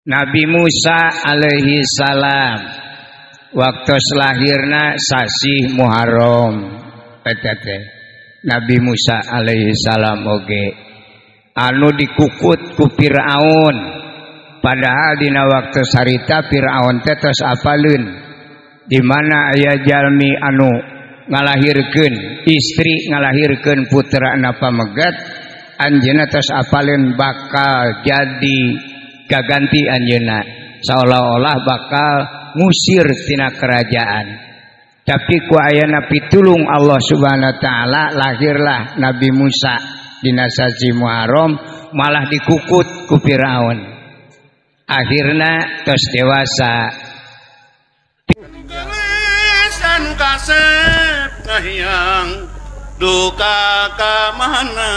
Nabi Musa alaihi salam waktu lahirna sasih Muharram eta teh. Nabi Musa alaihi salam oge anu dikukut ku Firaun, padahal dina waktu sarita Firaun teh tos apaleun di mana aya jalmi anu ngalahirkeun istri, ngalahirkeun putrana pamegat, anjeunna tos apaleun bakal jadi gaganti anjeunna, seolah-olah bakal ngusir tina kerajaan. Tapi ku ayana pitulung Allah Subhanahu wa taala lahirlah Nabi Musa dina sasi Muharram, malah dikukut ku Firaun. Akhirna tos dewasa. Duka ka mana.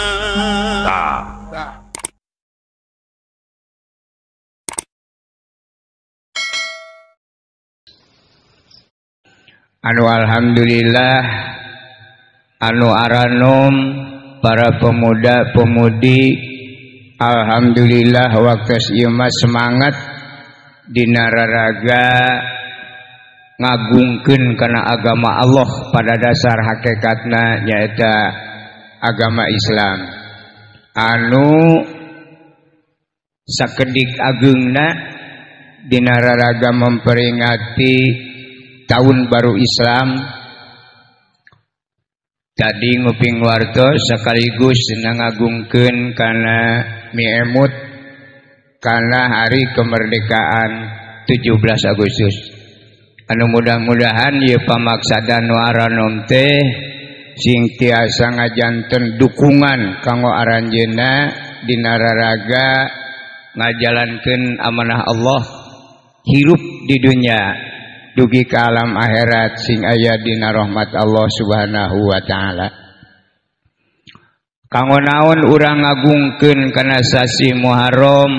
Anu alhamdulillah anu aranom para pemuda-pemudi, alhamdulillah waktu ieu mah semangat dina raraga ngagungkeun kana agama Allah pada dasar hakikatna nyaeta agama Islam. Anu sakedik ageungna dina raraga memperingati Tahun Baru Islam tadi nguping warto sekaligus ngagungkeun kana miemut kana hari kemerdekaan 17 Agustus. Anu mudah-mudahan ieu pamaksadan nu aranom teh sing tiasa ngajanten dukungan kanggo aranjeunna dina raraga ngajalankeun amanah Allah hirup di dunia dugi ka alam akhirat sing aya dina rahmat Allah Subhanahu wa taala. Kanggo naon urang ngagungkeun kana sasi Muharram,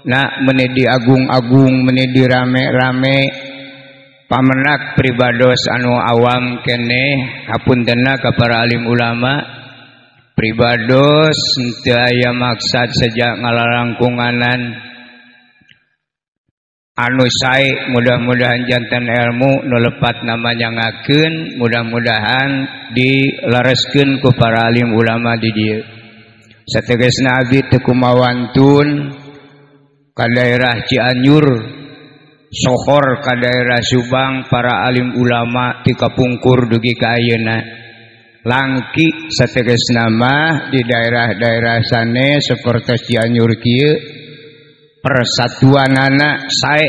na meuni diagung-agung, meuni dirame-rame, pamenak pribados anu awam keneh, hapuntenna ka para alim ulama, pribados henteu aya maksad sejak ngalalangkunganan anu sae, mudah-mudahan jantan ilmu nu lepat namanya ngakeun, mudah-mudahan dilareskeun ku para alim ulama di dieu. Sategesna abdi teu kumawantun ka daerah Cianjur, sohor ka daerah Subang, para alim ulama ti kapungkur dugi ka ayeuna. Langki sategesna mah di daerah-daerah sanes sapertos Cianjur kieu persatuanana sae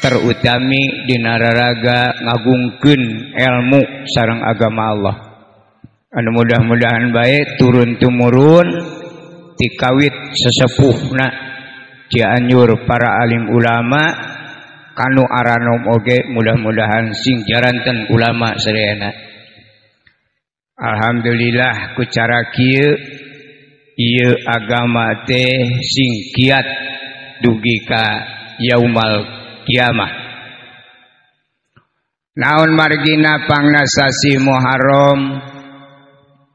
terutami dina raraga ngagungkeun ilmu sareng agama Allah. Anu mudah-mudahan bae turun tumurun tikawit sesepuhna Cianjur para alim ulama kanu aranom oge mudah-mudahan sing jaranten ulama sadayana. Alhamdulillah ku cara kieu ieu agama teh sing kiat dugi ka yaumal kiamah. Naon margina pangna sasi Muharram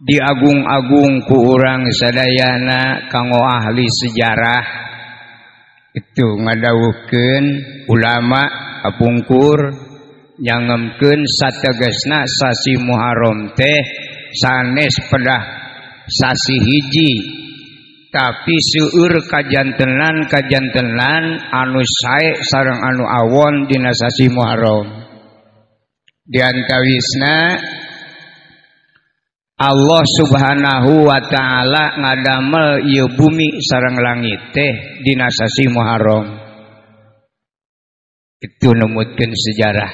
diagung-agung ku urang sadayana kanggo ahli sejarah itu ngadawuhkeun ulama kapungkur nyangemkeun sategesna sasi Muharram teh sanes pedah sasi hiji, tapi seueur kajantenan anu sae sareng anu awon dina sasi Muharram. Di antawisna Allah Subhanahu wa taala ngadamel ieu bumi sareng langit teh dina sasi Muharram. Itu numutkeun sejarah.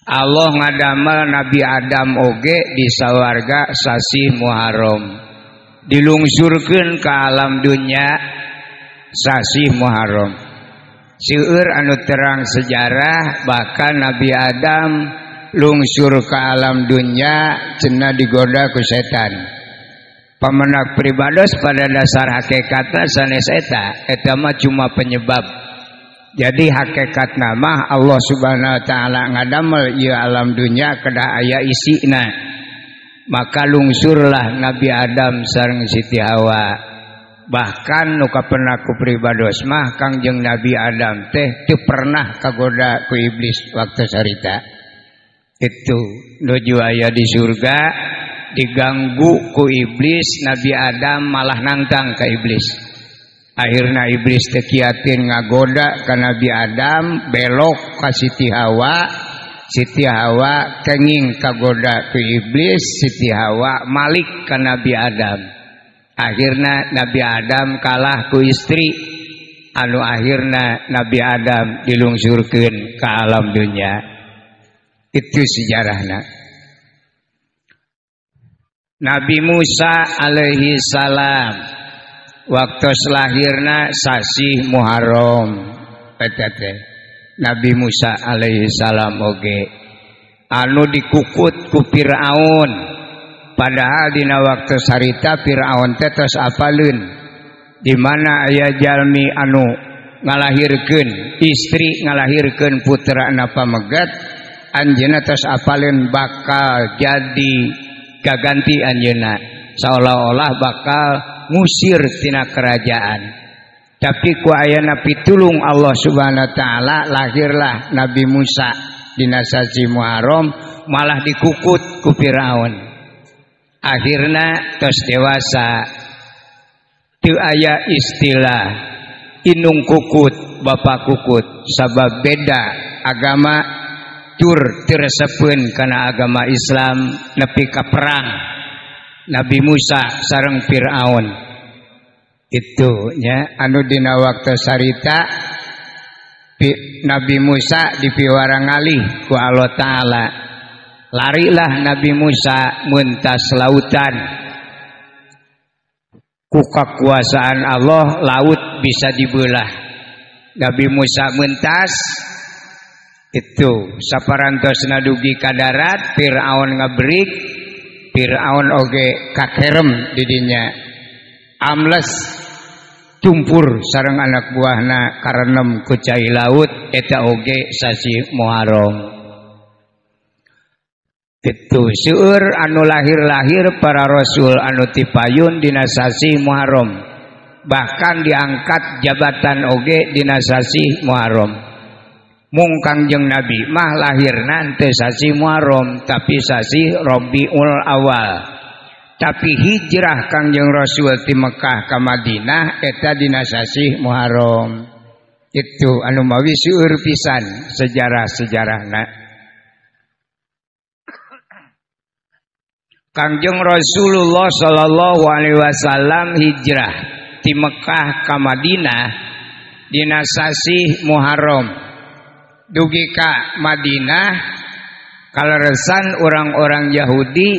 Allah ngadamel Nabi Adam oge di sawarga sasi Muharram, dilungsurkeun ka alam dunya sasi Muharram. Seueur anu terang sejarah bahkan Nabi Adam lungsur ke alam dunya cenah digoda ku setan. Pamenak pribados pada dasar hakikatna sanes eta, eta mah cuma penyebab. Jadi hakikatna mah Allah Subhanahu wa taala ngadamel ieu alam dunya kedah aya isina. Maka lungsurlah Nabi Adam sareng Siti Hawa. Bahkan nu kapenak ku pribados mah Kangjeng Nabi Adam teh teu pernah kagoda ku iblis waktu sarita. Itu nuju aya di surga diganggu ku iblis, Nabi Adam malah nantang ka iblis. Akhirna iblis teh kiatin ngagoda ka Nabi Adam, belok ka Siti Hawa, Siti Hawa kenging kagoda ku iblis, Siti Hawa malik ka Nabi Adam. Akhirna Nabi Adam kalah ku istri, anu akhirna Nabi Adam dilungsurkeun ka alam dunya. Itu sejarahna. Nabi Musa alaihi salam waktu lahirna sasih Muharram eta teh. Nabi Musa alaihi salam oge anu dikukut ku Firaun. Padahal dina waktu sarita Firaun teh tos apaleun di mana aya jalmi anu ngalahirkeun istri ngalahirkeun putrana pamegat, anjeunna tos apaleun bakal jadi gaganti anjeunna, seolah-olah bakal ngusir tina kerajaan. Tapi ku ayana pitulung Allah Subhanahu wa taala lahirlah Nabi Musa dina sasi Muharram, malah dikukut ku Firaun. Akhirna tos dewasa teu aya istilah inung kukut bapak kukut, sabab beda agama tur teu resepeun kana agama Islam nepi ka perang Nabi Musa sareng Firaun. Itu nya anu dina waktu sarita Nabi Musa dipiwarang ngalih ku Allah Ta'ala. Larilah Nabi Musa mentas lautan. Ku kekuasaan Allah laut bisa dibelah. Nabi Musa mentas itu saparantosna dugi ka darat, Firaun ngebrik, Firaun oge kakerem di dinya. Amles tumpur sareng anak buahna karenem ku cai laut, eta oge sasi Muharram. Itu seueur anu lahir-lahir para rasul anu tipayun dina sasi Muharram. Bahkan diangkat jabatan oge dina sasi Muharram. Mung Kangjeng Nabi mah lahirna teu sasi Muharram tapi sasi Rabiul Awal. Tapi hijrah Kangjeng Rasul ti Mekah ka Madinah eta dina sasi Muharram. Itu anu mawi seueur pisan sejarah-sejarahna. Kangjeng Rasulullah sallallahu alaihi wasallam hijrah ti Mekah ka Madinah dina sasi Muharram. Dugi ka Madinah kaleresan orang-orang Yahudi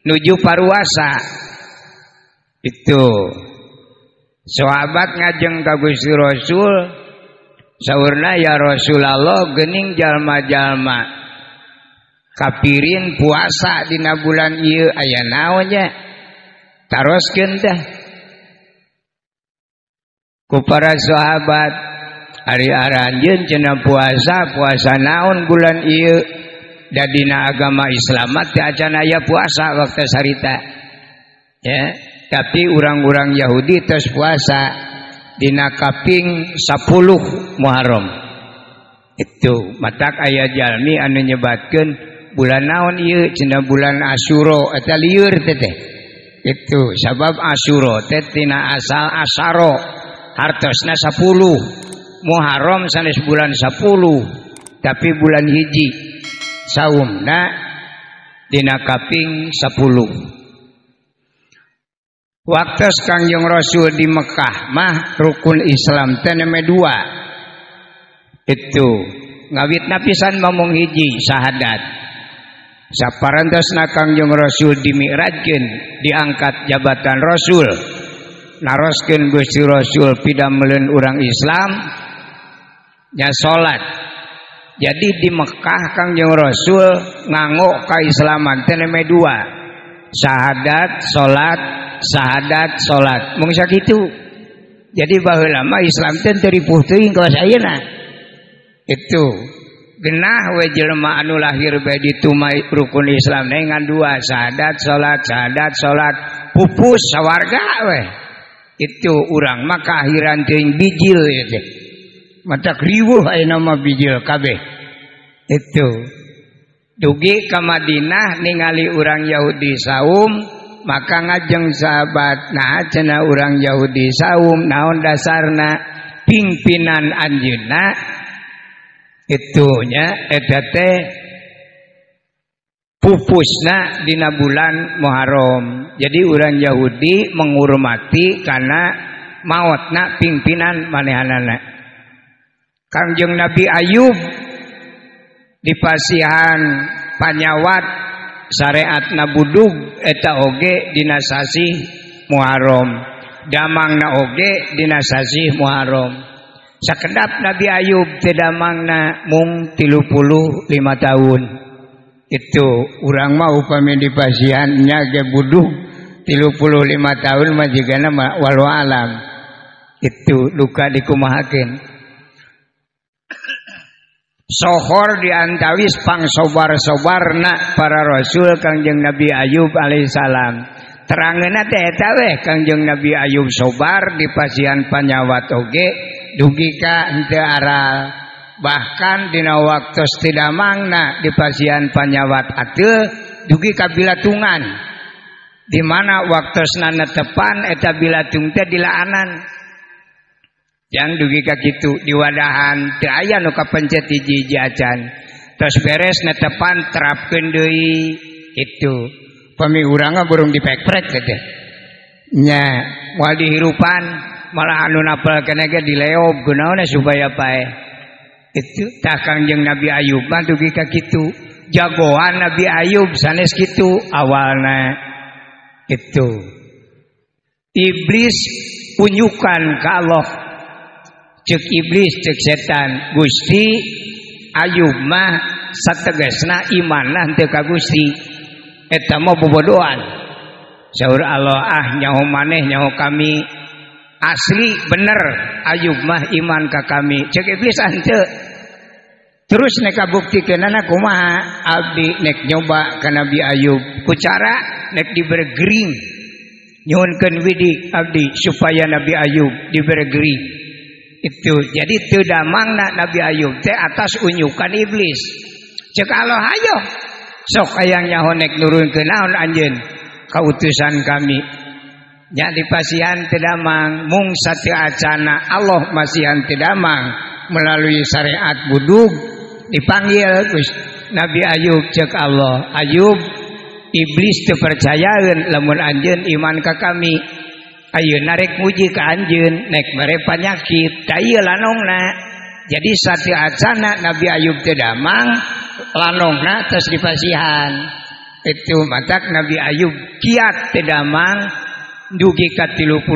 nuju paruasa. Itu sahabat ngajeng ka Gusti Rasul, saurna ya Rasulullah geuning jalma-jalma kapirin puasa dina bulan ieu aya naon nya, taroskeun teh ku para sahabat. Ari aranjeun cenah puasa, puasa naon bulan ieu? Da dina agama Islam mah teu acan aya puasa waktu sarita. Ya, tapi urang-urang Yahudi tos puasa dina kaping 10 Muharram. Itu matak aya jalmi anu nyebatkeun bulan naon ieu cenah bulan Asyura, eta lieur teh. Itu sabab Asyura teh tina asal asaro, hartosna 10. Muharram sanes bulan 10 tapi bulan hiji, saumna dina kaping 10. Waktu Kangjeng Rasul di Mekah mah rukun Islam teh neme 2. Itu ngawitna pisan mamung hiji syahadat. Saparantosna Kangjeng Rasul dimi'rajkeun, diangkat jabatan Rasul, naroskeun Gusti Rasul pidameleun urang Islam nya salat. Jadi di Mekah Kangjeng Rasul nganggo kaislaman teh neme 2, syahadat salat, syahadat salat, mung sakitu. Jadi baheula mah Islam teh teu ripuh teuing kawas ayeuna. Itu genah we jelema anu lahir bae ditumai rukun Islam ngan 2, syahadat salat, syahadat salat, pupus sawarga we. Itu urang mah kaakhiran teuing bijil ieu teh. Matak riweuh ayeuna mah bijil kabeh. Itu dugi ka Madinah ningali urang Yahudi saum, maka ngajeng sahabat, nah cenah urang Yahudi saum naon dasarna? Pimpinan anjeunna itunya eta teh pupusna dina bulan Muharram. Jadi urang Yahudi menghormati karena maotna pimpinan manehanana. Kangjeng Nabi Ayub dipasihan panyawat syariatna budug eta oge dina sasih Muharram, damangna oge dina sasih Muharram. Sakedap Nabi Ayub teu damangna mung 35 tahun. Itu urang mah upami dipasihan nya ge budug 35 tahun mah jigana mah walau alam. Itu duka dikumahakeun. Sohor diantawis pangsobar-sobarna para rasul Kangjeng Nabi Ayub alaihissalam. Terangeuna teh eta weh Kangjeng Nabi Ayub sobar dipasihan panyawat oge dugi ka henteu aral. Bahkan dina waktos tidak mangna dipasihan panyawat ateul dugi ka bilatungan. Di mana waktosna netepan eta bilatung teh dilaanan. Yang dugi ka kitu diwadahan teu aya nu kapencet hiji-hiji acan. Tos beres netepan terapkeun deui kitu. Pami urang mah burung dipekprek teh. Nya moal dihirupan malah anu napel keneh ge dileob kunaon supaya paeh. Itu tah Kangjeng Nabi Ayub mah dugi ka kitu. Jagoan Nabi Ayub sanes kitu awalna. Itu iblis unyukan ka Allah. Cek iblis cek setan, Gusti Ayub mah sategasna imanna henteu ka Gusti. Eta mah bobodoan. Saur Allah, ah nyaho maneh nyaho kami. Asli bener Ayub mah iman ka kami. Cek iblis henteu. Terus nek kabuktikeunana kumaha? Abdi nek nyoba ka Nabi Ayub ku cara nek dibere gering. Nyuhunkeun widi abdi supaya Nabi Ayub dibere gering. Itu jadi teu damangna Nabi Ayub teh atas unyukan iblis. Cek Allah hayo sok hayang nyaho nek nurunkeun naon anjeun kautusan kami. Nya dipasihan teu damang mung sateu acana Allah masihan teu damang melalui syariat budug dipanggil Nabi Ayub. Cek Allah, Ayub iblis teu percayaeun lamun anjeun iman ka kami. Ayeuna rek muji ka anjeun nek mere panyakit tah ieu lanongna. Jadi sateu acana Nabi Ayub teu damang lanongna tos dipasihan. Itu matak Nabi Ayub kiat teu damang dugi ka 35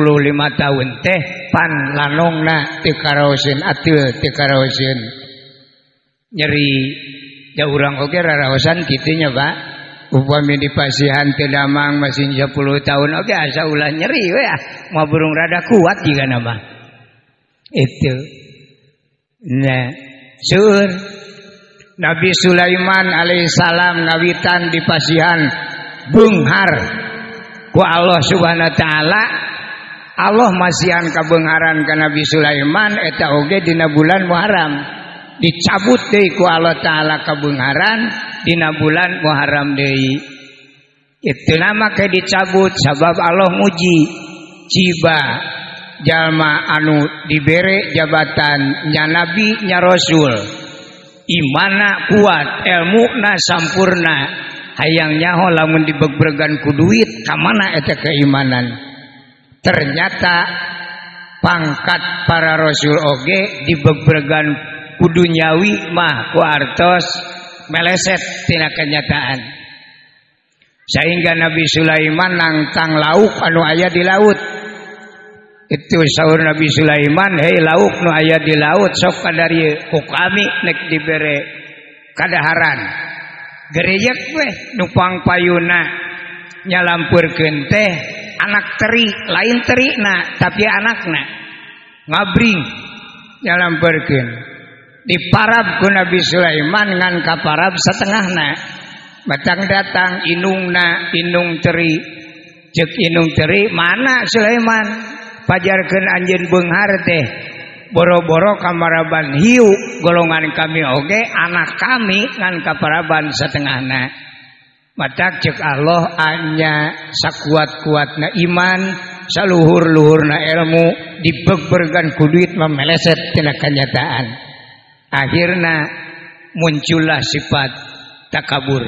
tahun teh pan lanongna teu karaoseun ateul teu karaoseun nyeri. Da urang oge raraosan kitu nya Pak. Upami dipasihan teu damang masih 10 tahun oge asa ulah nyeri we ah, moal burung rada kuat jigana mah. Itu. Nah, seueur Nabi Sulaiman alaihissalam ngawitan dipasihan beunghar ku Allah Subhanahu wa taala. Allah masihan kabeungharan ka Nabi Sulaiman eta oge dina bulan Muharram. Dicabut deui ku Allah taala kabeungharan dina bulan Muharram deui. Itu nama ke dicabut sabab Allah muji ciba jalma anu dibere jabatan nya nabi nya rasul, imana kuat, elmuna sampurna, hayang nyaho lamun dibegbregan ku duit ka mana eta keimanan. Ternyata pangkat para rasul oge dibegbregan ku dunyawi mah ku artos meleset tina kenyataan. Sehingga Nabi Sulaiman nangtang lauk anu aya di laut. Itu saur Nabi Sulaiman, hei lauk nu aya di laut sok kadari ku kami nek dibere kadaharan. Gereyek weh nu pangpayuna nyalampurkeun teh anak teri, lain terina tapi anakna ngabring nyalampurkeun. Diparab ku Nabi Sulaiman ngan kaparab setengahna. Batang datang inungna, inung teri. Cek inung teri mana Sulaiman? Pajarkeun anjeun beunghar teh boro-boro kamaraban hiu golongan kami oge anak kami ngan kaparaban satengahna. Matak cek Allah anya sakuat-kuatna iman, saluhur-luhurna ilmu dibegbergan ku duit mah meleset tina kanyataan. Akhirna muncullah sifat takabur.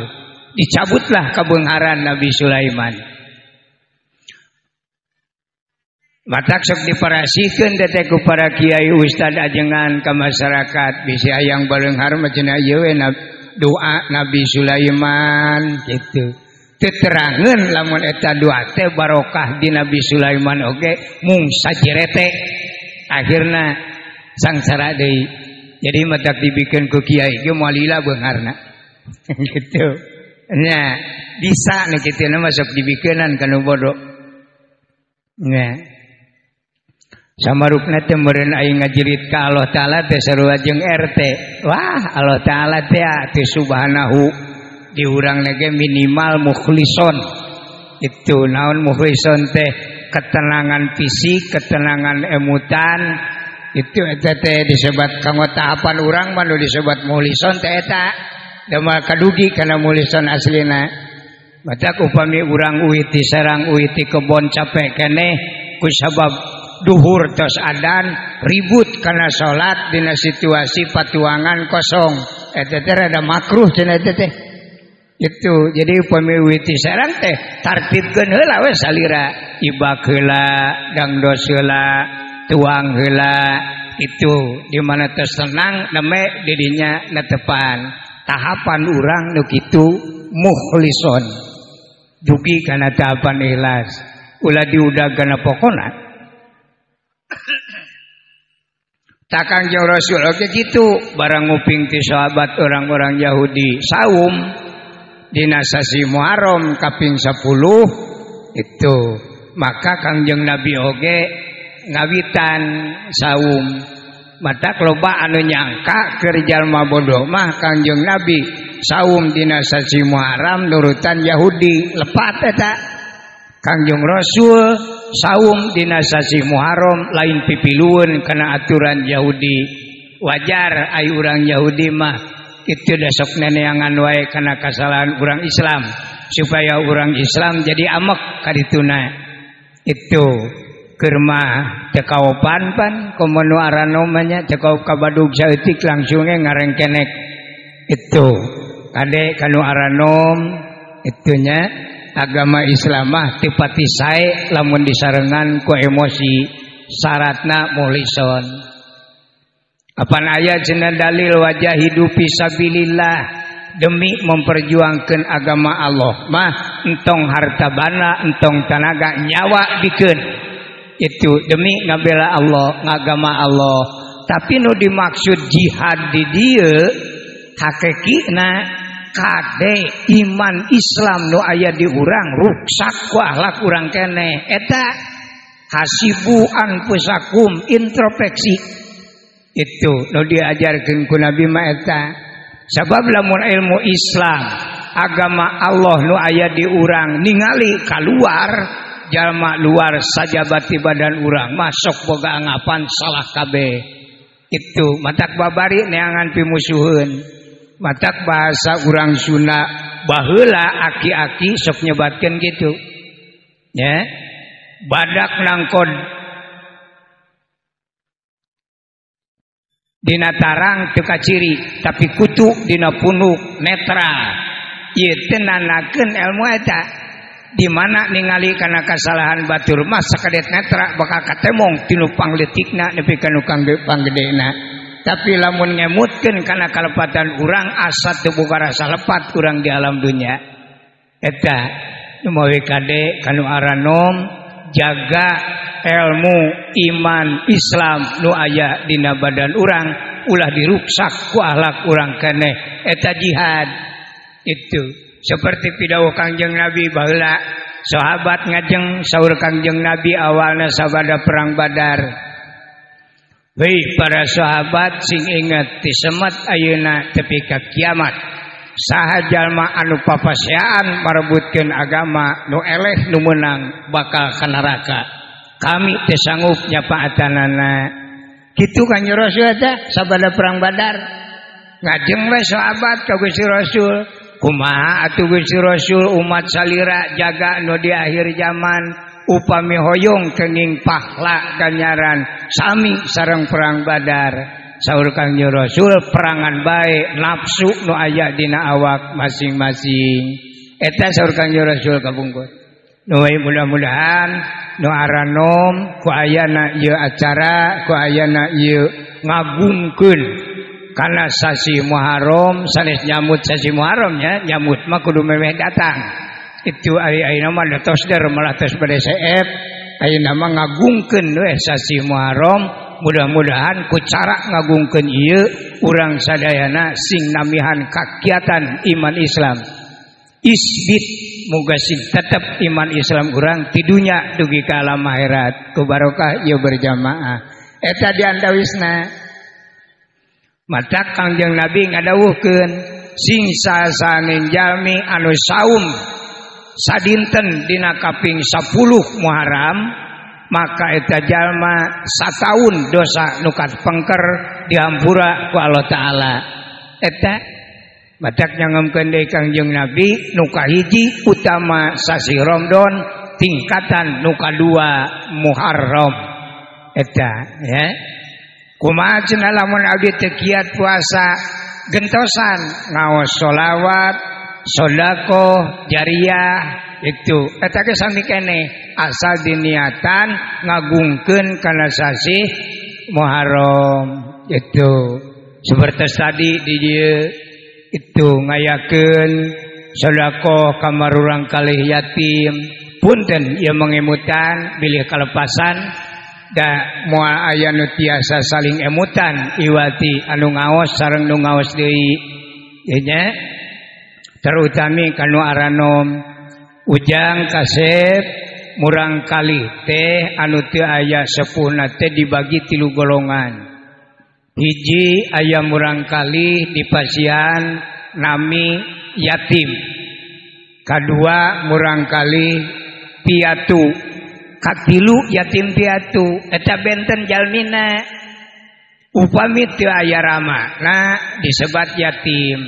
Dicabutlah kabeungharan Nabi Sulaiman. Matak sok diparasikeun teh ku para kiai ustad ajengan ka masyarakat bisi hayang baleunghar mah cenah ieu we doa Nabi Sulaiman gitu. Teterangeun lamun eta doa teh barokah di Nabi Sulaiman oge mung sajerete. Akhirna sangsara deui. Jadi matak dibikeun ku kiai ge moal lila beungharna. Gitu. Nya bisa nu kitu na masuk dibikeunan ka nu bodoh. Nya. Samarupna teh meureun aing ngajerit ka Allah Taala teh sarua jeung RT. Wah, Allah Taala teh teh subhanahu di urang ge minimal mukhlison. Itu naon mukhlison teh ketenangan fisik, ketenangan emutan. Itu eta teh disebat kanggo tahapan urang mah nu disebat mukhlison teh eta. Da moal kadugi kana mukhlison aslina. Matak upami urang uih ti sarang uih ti kebon capek keneh ku sabab duhur tos adan ribut karena salat dina situasi patuangan kosong eta teh rada makruh cenah eta teh. Itu jadi upami witi sarang teh tartibkeun heula we salira ibak heula dangdos heula tuang heula itu di mana tos tenang neme didinya netepan tahapan urang nu kitu mukhlison dugi kana tahapan ikhlas ulah diudag kana pokona. Takang jeung Rasul oge kitu barang nguping ti sahabat orang-orang Yahudi saum dina sasi Muharram kaping 10 itu maka Kangjeng Nabi oge ngawitan saum. Matak loba anu nyangka keur jalma bodoh mah Kangjeng Nabi saum dina sasi Muharram nurutan Yahudi lepat eta. Kangjeng Rasul saum dina sasi Muharram lain pipilueun kana aturan Yahudi. Wajar ai urang Yahudi mah kitu da sok neneangan wae kana kasalahan urang Islam supaya urang Islam jadi amek kadituna. Itu keur mah teu kaopan pan komo nu aranom mah nya teu kaop kabadug saeutik langsung ge ngarengkenek. Itu kade kanu aranom itunya agama Islam mah teu pati sae lamun disarengan ku emosi syaratna muhlison. Apan aya cenah dalil wajah hidupi sabilillah demi memperjuangkan agama Allah mah entong harta bana entong tanaga nyawa bikeun itu demi ngabela Allah ngagama Allah. Tapi nu dimaksud jihad di dieu hakikina kade iman Islam nu aya di urang ruksak ku akhlak urang keneh eta hasibu anfusakum introspeksi itu nu diajarkeun ku Nabi mah eta. Sabab lamun ilmu Islam agama Allah nu aya di urang ningali kaluar jalma luar sajabati badan urang masuk boga anggapan salah kabeh itu matak babari neangan pimusuheun. Matak bahasa urang Sunda baheula aki-aki sok nyebatkeun kitu nya badak nangkon dina tarang teu kaciri tapi kutu dina punuk netral. Ieu teh nanakeun ilmu eta di mana ningali kana kasalahan batur mah sakadet netra bakal katemong tinu pangleutikna nepi ka nu panggedena. Tapi lamun ngemutkeun kana kalepatan urang asa teu boga rasa lepat urang di alam dunya eta nu mawi kade kanu aranom jaga ilmu iman Islam nu aya dina badan urang ulah diruksak ku akhlak urang keneh eta jihad. Itu seperti pidawuh Kangjeng Nabi baheula sahabat ngajeng saur Kangjeng Nabi awalna sabada perang Badar. Hei para sahabat sing inget ti semet ayeuna tepi ka kiamat saha jalma anu papaseaan marebutkeun agama nu eleh nu meunang bakal ka neraka. Kami teu sanggup nyapaatanana. Kitu Kanjeng Rasul teh sabada perang Badar. Ngajeng we sahabat ka Gusti Rasul. Kumaha atuh Gusti Rasul umat salira jaga nu di akhir zaman upami hoyong kenging pahala ganjaran sami sareng perang Badar. Saur Kangjeng Rasul perangan bae nafsu nu aya dina awak masing-masing. Eta saur Kangjeng Rasul kabungkur. Nu mudah-mudahan nu aranom ku ayana ieu acara, ku ayana ieu ngagungkeun kana sasi Muharram, sanes nyamut sasi Muharram nya, nyamut mah kudu memeh datang. Itu ari ayeuna mah tos der malah tos bade seep, ayeuna mah ngagungkeun we sasi Muharram. Mudah-mudahan ku cara ngagungkeun ieu urang sadayana sing namihan kakiatan iman Islam. Isbit muga sing tetep iman Islam urang ti dunya dugi ka alam akhirat ku barokah ieu berjamaah. Eta di antawisna matak Kangjeng Nabi ngadawuhkeun sing sasaning jalmi anu saum sadinten dina kaping 10 Muharram maka eta jalma sataun dosa nu katpengker dihampura ku Allah Ta'ala. Eta matak nyangemkeun deui Kangjeng Nabi nu kahiji utama sasi Ramadan tingkatan nu kadua Muharram. Eta ya. Kumaha cenah lamun abdi teu kiat puasa gentosan ngaos sholawat, sedekah, jariah itu eta ge sami keneh asal diniatan ngagungkeun kana sasi Muharram. Itu seperti tadi di dieu itu ngayakeun sedekah ka marurang kalih yatim. Punten ieu mengemutan bilih kalepasan da moal aya nu tiasa saling emutan iwati anu ngaos sareng nu ngaos deui nya, terutami kanu aranom Ujang kasep murang kali teh anu teu aya sepuhna teh dibagi tilu golongan. Hiji aya murang kali dipasihan nami yatim. Kadua murang kali piatu. Katilu yatim piatu eta benten jalmina. Upami teu aya ramana disebat yatim.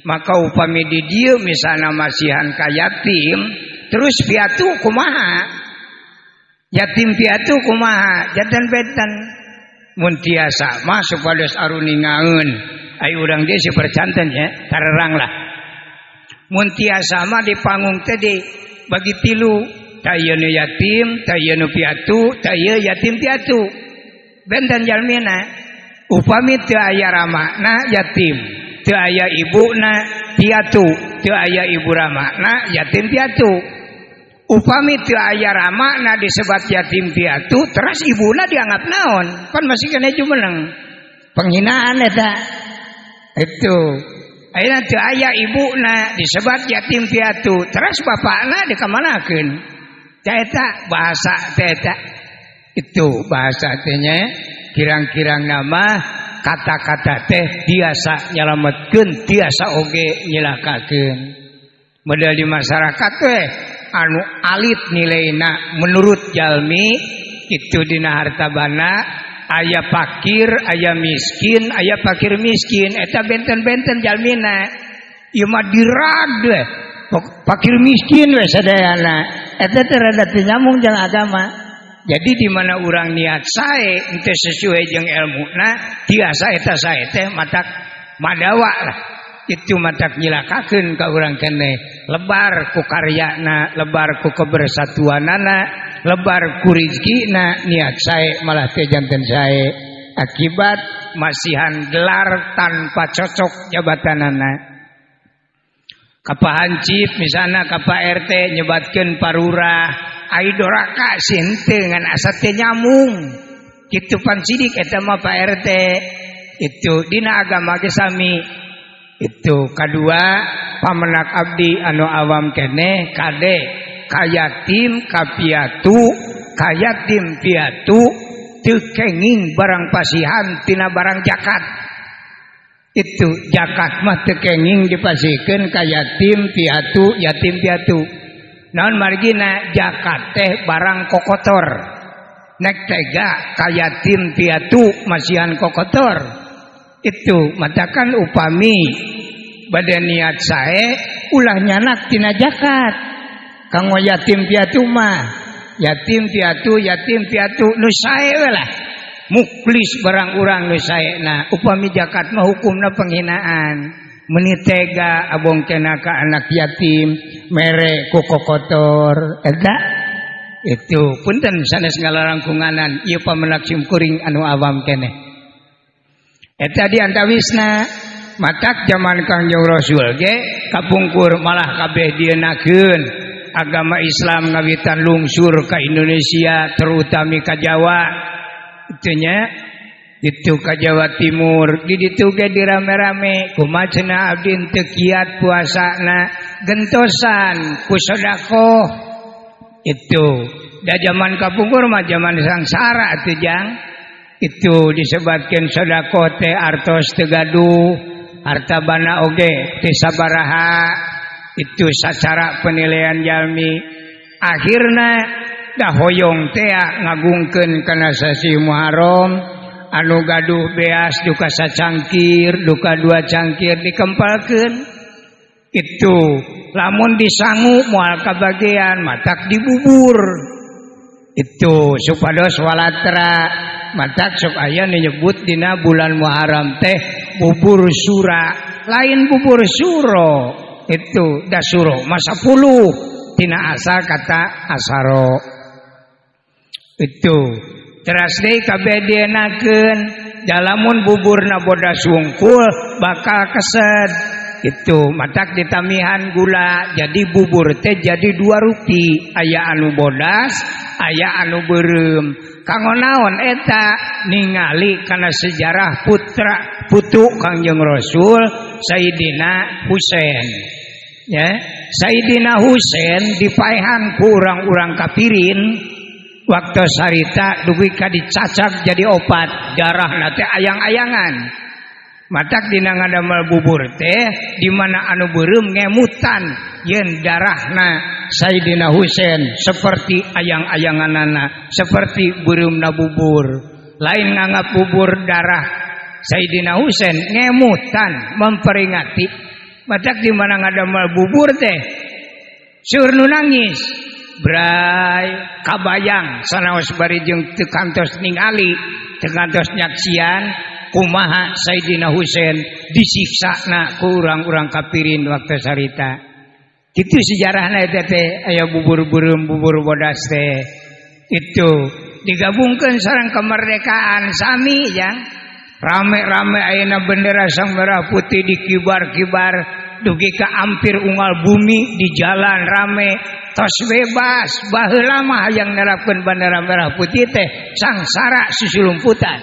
Maka upami di dieu misalna masihan ka yatim terus piatu kumaha? Yatim piatu kumaha? Janten benten. Mun tiasa mah supados aruningaeun. Ai urang dieu si percanten nya, tarerang lah. Mun tiasa mah di panggung teh dibagi tilu, tah ieu nu yatim, tah ieu nu piatu, tah ieu yatim piatu. Benten jalmina. Upami teu aya ramana yatim, teu aya ibuna piatu, teu aya ibu ramana yatim piatu. Upami teu aya ramana disebat yatim piatu, teras ibuna dianggap naon? Pan masih kena jumeneng. Penghinaan eta. Itu. Ayeuna teu aya ibuna disebat yatim piatu, teras bapakna dikamanakeun? Tah eta bahasa teh eta. Itu bahasa teh nya kirang-kirang nama kata-kata teh biasa nyalametkeun, tiasa oge nyilakakeun. Model di masyarakat teh anu alit nilaina menurut jalmi itu dina harta bana aya fakir, aya miskin, aya fakir miskin eta benten-benten jalmina. Ieu mah dirag we fakir miskin we sadayana. Eta teh rada teu nyambung jeung agama. Jadi di mana urang niat sae henteu sesuai jeung elmuna tiasa eta sae teh matak madawa lah. Itu matak nyilakakeun ka urang keneh. Lebar ku karyana, lebar ku kebersatuanana, lebar ku rizkina, niat sae malah teu janten sae. Akibat masihan gelar tanpa cocok jabatanana. Ka Pak Hansip misalna ka Pak RT nyebatkeun parurah, ai doraka sih henteu ngan asa teu nyamung. Kitu pan sidik eta mah Pak RT. Itu dina agama ge sami. Itu kadua pamenak abdi anu awam keneh kade kayatim kapiatu, kayatim piatu teu kenging barang pasihan tina barang zakat. Itu zakat mah teu kenging dipasihkeun ka yatim piatu, yatim piatu. Naon margina zakat teh barang kokotor. Nek tega ka yatim piatu masihan kokotor. Itu matakan upami bade niat sae ulah nyanak tina zakat. Kanggo yatim piatu mah, yatim piatu nu sae we lah. Muklis barang urang nu saena. Upami zakat mah hukumna penghinaan. Meni tega abongkena ka anak yatim mere ku kokotor eta itu punten sanes ngalarangkunganan ieu pamenak simkuring anu awam keneh eta di antawisna matak jaman Kangjeng Rasul ge kapungkur malah kabeh dienakeun agama Islam ngawitan lungsur ka Indonesia terutami ka Jawa itu nya itu ka Jawa Timur di ditu ge dirame-rame kumaha cenah abdi teu kiat puasana gentosan ku sedekah itu da jaman kapungkur mah jaman sangsara atuh jang itu disebatkeun sedekah teh artos teu gaduh harta bana oge teu sabaraha itu sacara penilaian jalmi akhirna da hoyong teh ngagungkeun kana sasi Muharram anu gaduh beas duka sacangkir duka dua cangkir dikempalkeun itu lamun disangu moal kabagean matak dibubur itu supados walatra matak sok aya nyebut dina bulan Muharram teh bubur sura lain bubur suro itu da suro mah 10 tina asal kata asaro itu teras deui kabeh dienakeun jalamun buburna bodas wungkul bakal keset itu matak ditamihan gula jadi bubur teh jadi dua rupi aya anu bodas aya anu beureum kanggo naon eta ningali kana sejarah putra putu Kangjeng Rasul Sayyidina Husain ya Sayyidina Husain dipaehan ku urang-urang kafirin waktu sarita dugi ka dicacak jadi opat darahna teh ayang-ayangan matak dina ngadamel bubur teh di mana anu beureum ngemutan yen darahna Sayyidina Husain seperti ayang-ayanganana seperti beureumna bubur lain nganggap bubur darah Sayyidina Husain ngemutan memperingati matak di mana ngadamel bubur teh seueur nu nangis bray kabayang sanaos bari jeung teu kantos ningali teu kantos nyaksian kumaha Sayyidina Husain disiksana ku urang-urang kafirin waktu sarita kitu sejarahna eta teh aya bubur beureum bubur bodas teh itu digabungkeun sareng kemerdekaan sami jang rame-rame ayeuna bendera sang merah putih dikibar-kibar dugi ka hampir unggal bumi di jalan rame tos bebas baheula mah hayang nerapkeun bendera merah putih teh sangsara susulumputan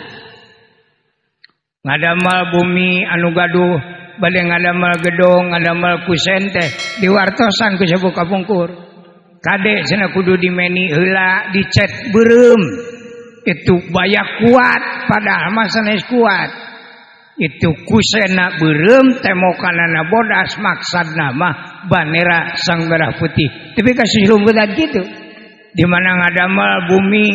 ngadamal bumi anu gaduh bade ngadamal gedong ngadamal kusen teh diwartosan ku sepuh kapungkur kade cenah kudu dimeni heula dicet beureum itu bayak kuat padahal mah sanes kuat itu kusena beureum temokanana bodas maksudna mah bendera sang merah putih tapi kasih lumputan kitu di mana ngadamel bumi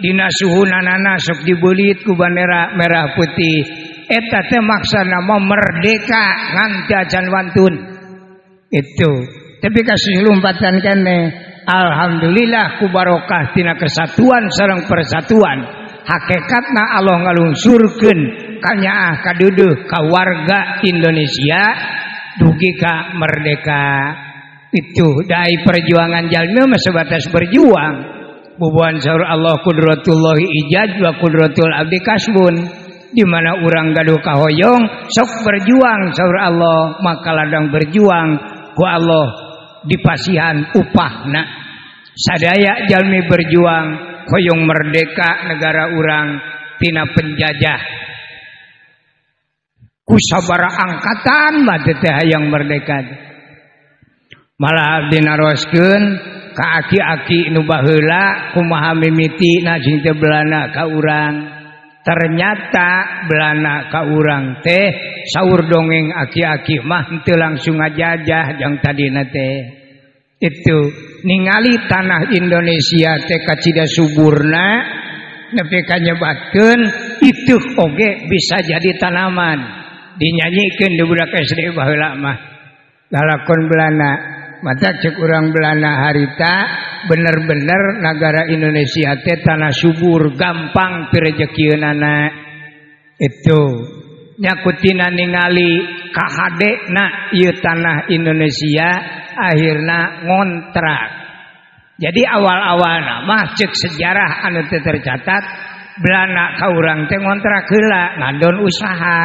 dina suhunanana sok dibeulit ku bendera merah putih eta teh maksudna mah merdeka ngan teu acan wantun itu tapi kasih lumpatan keneh alhamdulillah ku barokah tina kesatuan sareng persatuan hakikatna Allah ngalungsurkeun kanyaah kaduduh ka warga Indonesia dugi ka merdeka itu dai perjuangan jalmi mah sebatas berjuang bubuhan saur Allah kudratullahi ijaz wa kudratul abdi kasbun di mana urang gaduh kahoyong sok berjuang saur Allah maka ladang berjuang ku Allah dipasihan upahna sadaya jalmi berjuang hoyong merdeka negara urang tina penjajah ku sabara angkatan mah teh hayang merdeka malah abdi naroskeun ka aki-aki nu baheula kumaha mimitina sing teu belana ka urang ternyata belana ka urang teh saur dongeng aki-aki mah henteu langsung ngajajah jang tadina teh itu ningali tanah Indonesia teh kacida suburna nepi ka nyebatkeun itu oge bisa jadi tanaman dinyanyikeun di budak SD baheula mah lalakon Belanda mata cek urang Belanda harita bener-bener negara Indonesia teh tanah subur gampang pirejekieunana itu nyakutina ningali kahadena ieu tanah Indonesia akhirna ngontrak. Jadi awal-awalna mah cek sejarah anu teu tercatat Belanda ka urang teh ngontrak heula ngadon usaha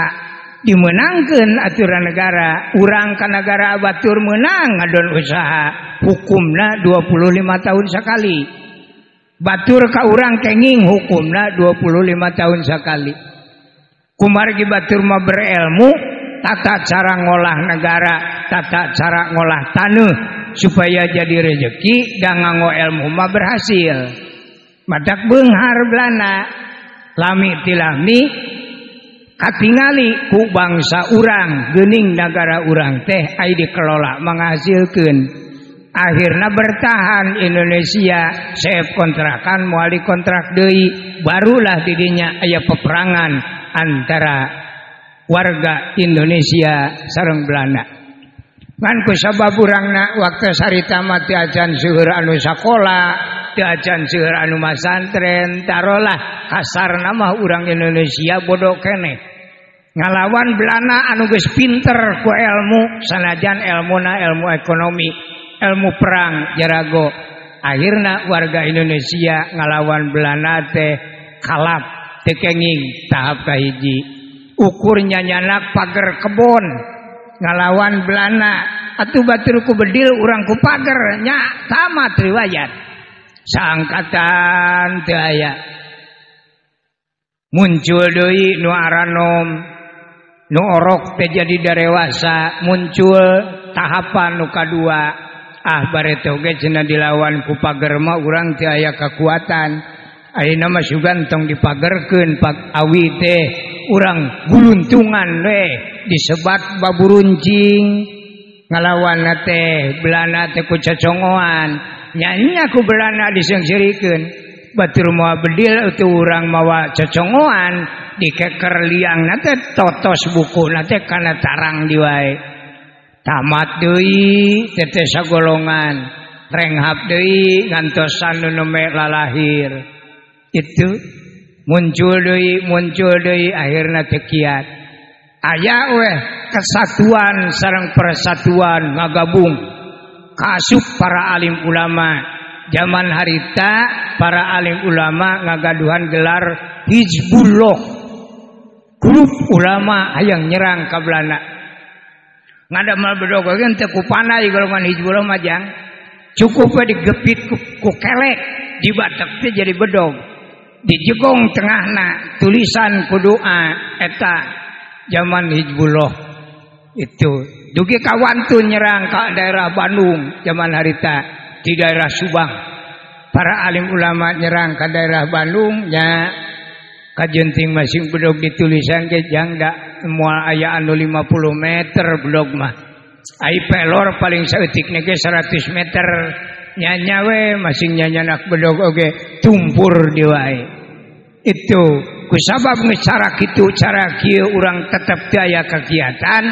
dimenangkeun aturan negara urang ka negara batur meunang ngadon usaha hukumna 25 tahun sekali batur ka urang kenging hukumna 25 tahun sekali. Kumargi batur mah berilmu tata cara ngolah negara tata cara ngolah taneuh supaya jadi rezeki dan nganggo ilmu mah berhasil matak beunghar Belanda lami tilami katingali ku bangsa urang geuning negara urang teh ai dikelola menghasilkeun akhirna bertahan Indonesia seep kontrakan moal dikontrak deui barulah didinya aya peperangan antara warga Indonesia sareng Belanda. Ngan ku sabab urangna waktu sarita mah teu acan seueur anu sakola, teu acan seueur anu masantren, tarolah kasarna mah urang Indonesia bodoh keneh. Ngalawan Belanda anu geus pinter ku ilmu, sanajan elmuna ilmu ekonomi, ilmu perang jarago. Akhirna warga Indonesia ngalawan Belanda teh kalap teu kenging tahap kahiji. Ukur nyanyanak pager kebon ngalawan Belanda atuh batur ku bedil urang ku pager nya tamat riwayat saangkatan teu aya muncul deui nu aranom nu orok teh jadi darewasa muncul tahapan nu kadua ah bareto ge cenah dilawan ku pager mah urang teu aya kakuatan ayeuna mah sugan tong dipagerkeun pak awi teh urang guluntungan we disebat baburuncing ngalawan teh Belanda teh ku cocongoan nyanyi ku Belanda diseungseurikeun batur moal bedil atuh urang mawa cocongoan dikeker liangna teh totos bukuna teh kana tarang diwae tamat deui teh sagolongan renghap deui ngantosan nu nembe lalahir itu muncul deui akhirna teu kiat aya weh kesatuan sareng persatuan ngagabung kaasup para alim ulama zaman harita para alim ulama ngagaduhan gelar Hizbullah grup ulama hayang nyerang ka Belanda ngadamel bedog oge teu kupanai golongan Hizbullah mah jang cukup we digepit ku kelek dibatek teh jadi bedog dijegong tengahna tulisan ku doa eta zaman Hizbullah itu dugi kawantu nyerang ka daerah Bandung zaman harita di daerah Subang para alim ulama nyerang ka daerah Bandung nya kajenting masing bedog ditulisan ge jang da moal aya anu 50 meter bedog mah ai pelor paling saeutikna ge 100 meter nyanya we masing nyanyanak bedog oge tumpur di wae itu kusabab geus cara kitu cara kieu urang tetep teu aya kegiatan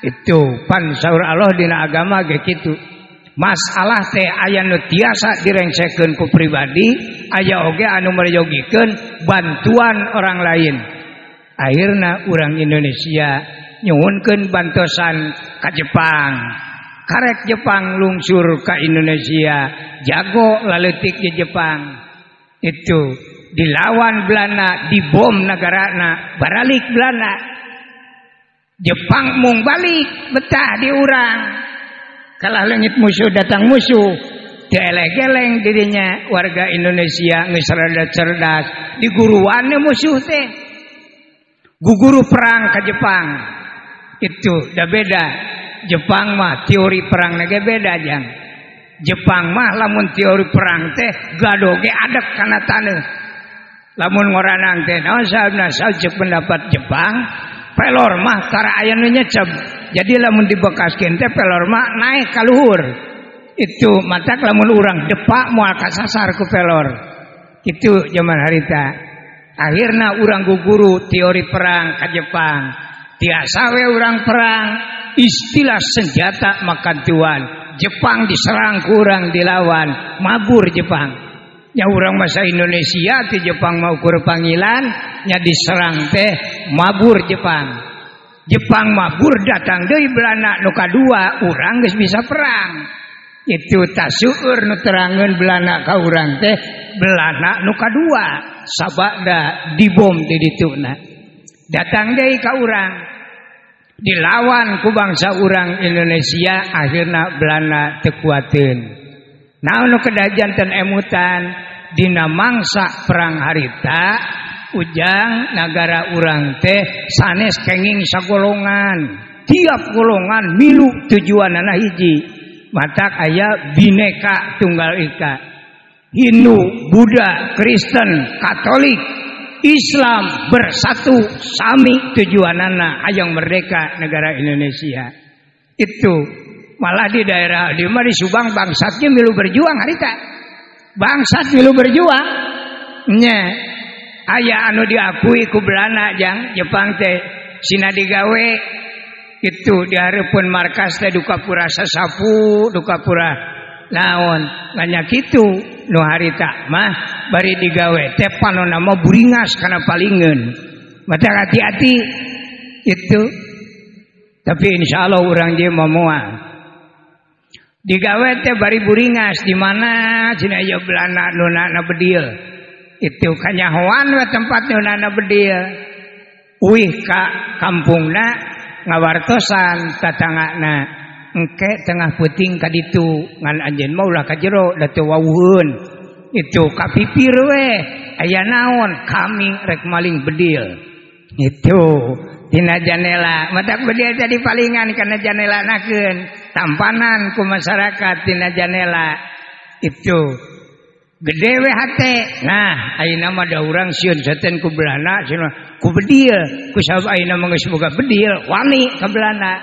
itu pan saur Allah dina agama ge kitu masalah teh aya nu tiasa direngsekeun ku pribadi aya oge anu meryogikeun bantuan orang lain akhirna urang Indonesia nyuhunkeun bantosan ka Jepang karek Jepang lungsur ka Indonesia jago laleutik di Jepang itu dilawan Belanda dibom negarana baralik Belanda Jepang mung balik betah di urang kalah leungit musuh datang musuh dieleng-eleng dirinya warga Indonesia geus rada cerdas diguruanna musuh teh guguru perang ka Jepang itu dah beda Jepang mah teori perang ge beda jang Jepang mah lamun teori perang teh gado ge adek kana taneuh lamun ngoranang teh naon sababna sajeuk pendapat Jepang pelor mah tara aya nu nyeceb jadi lamun dibekaskeun teh pelor mah naik ka luhur itu matak lamun urang depak moal kasasar ku pelor Kitu zaman harita. Akhirna urang guguru teori perang ka Jepang. Tiasa we urang perang, istilah senjata makan tuan. Jepang diserang kurang dilawan, mabur Jepang. Nya urang masa Indonesia ti Jepang mau ukur panggilan, nya diserang teh mabur Jepang. Jepang mabur datang deui Belanda nu kadua, urang geus bisa perang. Itu tasueur nu terangeun Belanda ka urang teh Belanda nu kadua sabada dibom di dituna. Datang deui ka urang dilawan ku bangsa urang Indonesia, akhirna Belanda teu kuateun. Naon nu kedah janten emutan dina mangsa perang harita ujang nagara urang teh sanes kenging sagolongan, tiap golongan milu tujuanana hiji. Matak aya Bhinneka Tunggal Ika, Hindu, Buddha, Kristen, Katolik, Islam bersatu sami tujuanana hayang merdeka negara Indonesia. Itu malah di daerah di mah di Subang bangsatnya milu berjuang harita. Bangsat milu berjuang nya. Aya anu diakui ku Belanda jang Jepang teh sina digawe itu di hareupeun markas teh duka pura sasapu duka pura naon nanya kitu nu harita mah bari digawe teh panonna mah buringas kana palingeun. Mata hati-hati itu. Tapi insyaallah urang dieu mah moal digawe teh bari buringas di mana cenah ieu Belanda nu na bedil. Itu kanyahoan we tempat nu nana bedil. Uih ka kampungna ngawartosan tatangana engke tengah peuting ka ditu ngan anjeun mah ulah ka jero da teu wawuheun. Itu kapipir we aya naon kami rek maling bedil. Itu tina janela matak bedil tadi palingan kana janela nakeun tampanan ku masyarakat tina janela. Itu gede we hate. Nah ayeuna mah da urang sieun setan ku Belanda sieun ku bedil ku sabab ayeuna mah geus boga bedil wani ka Belanda.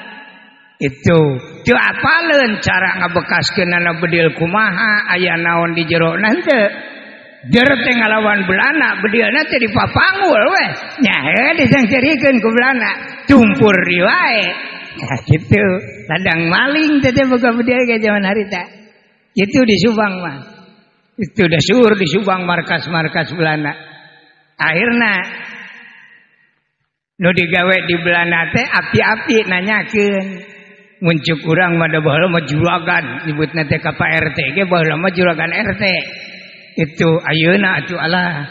Itu teu apaleun cara ngabekaskeunana bedil kumaha aya naon di jero na henteu. Jer teh ngalawan Belanda bedilna teh dipapanggul we nya heuh disangcerikeun ku Belanda tumpur di wae. Nah kitu ladang maling teh boga bedil ge zaman harita. Itu di Subang mah. Itu udah suur di Subang markas-markas Belanda. Akhirna nu digawe di Belanda teh api-api nanyakeun. Mun cuk urang mah da baheula mah juragan, nyebutna teh ka Pak RT ge baheula mah juragan RT. Itu ayeuna atuh alah.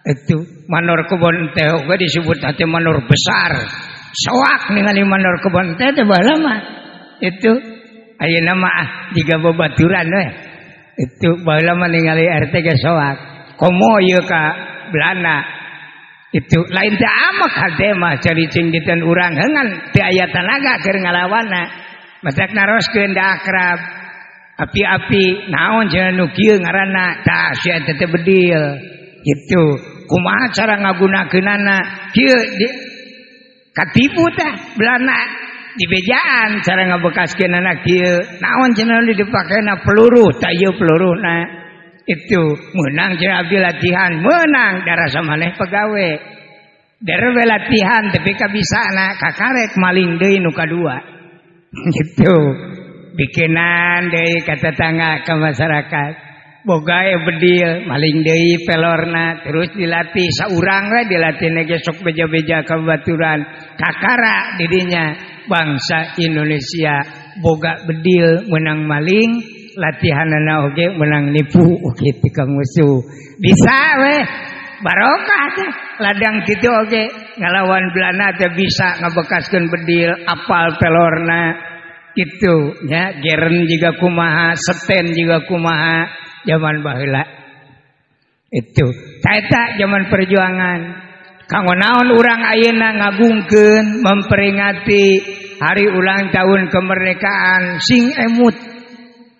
Itu manor kebon teh oge disebut teh manor besar. Soak ningali manor kebon teh teh baheula mah. Itu ayeuna mah ah jiga babaturan we. Itu baheula mah ningali RT ge soak. Komo ieu ka Belanda. Itu lain teh amak hate mah caricing diten urang heungan teu aya tanaga keur ngalawanna. Matak naroskeun da akrab. Api-api naon cenah nu kieu ngaranna tah sia teh bedil. Gitu. Kumaha cara ngagunakeunana? Kieu katipu tah Belanda. Dibejaan cara ngabekaskeunana kieu. Naon cenah nu dipakena peluru tah ieu peluruna. Itu menang cenah abdi latihan, menang darasa maneh pegawe. Dere latihan tapi kabisana kakarek maling deui nu kadua. Gitu. Bikinan deui ka tetangga ka masyarakat. Bogae bedil maling deui pelorna terus dilatih saurang we dilatihna ge sok beja-beja ka babaturan. Kakara didinya bangsa Indonesia boga bedil menang maling, latihanana oge menang nipu kitu ka musuh. Bisa we barokah teh ladang kitu oge ngalawan Belanda teh bisa ngabekaskeun bedil apal pelorna kitu nya geren juga kumaha seten juga kumaha zaman baheula. Itu eta zaman perjuangan. Kanggo naon urang ayeuna ngagungkeun memperingati hari ulang tahun kemerdekaan sing emut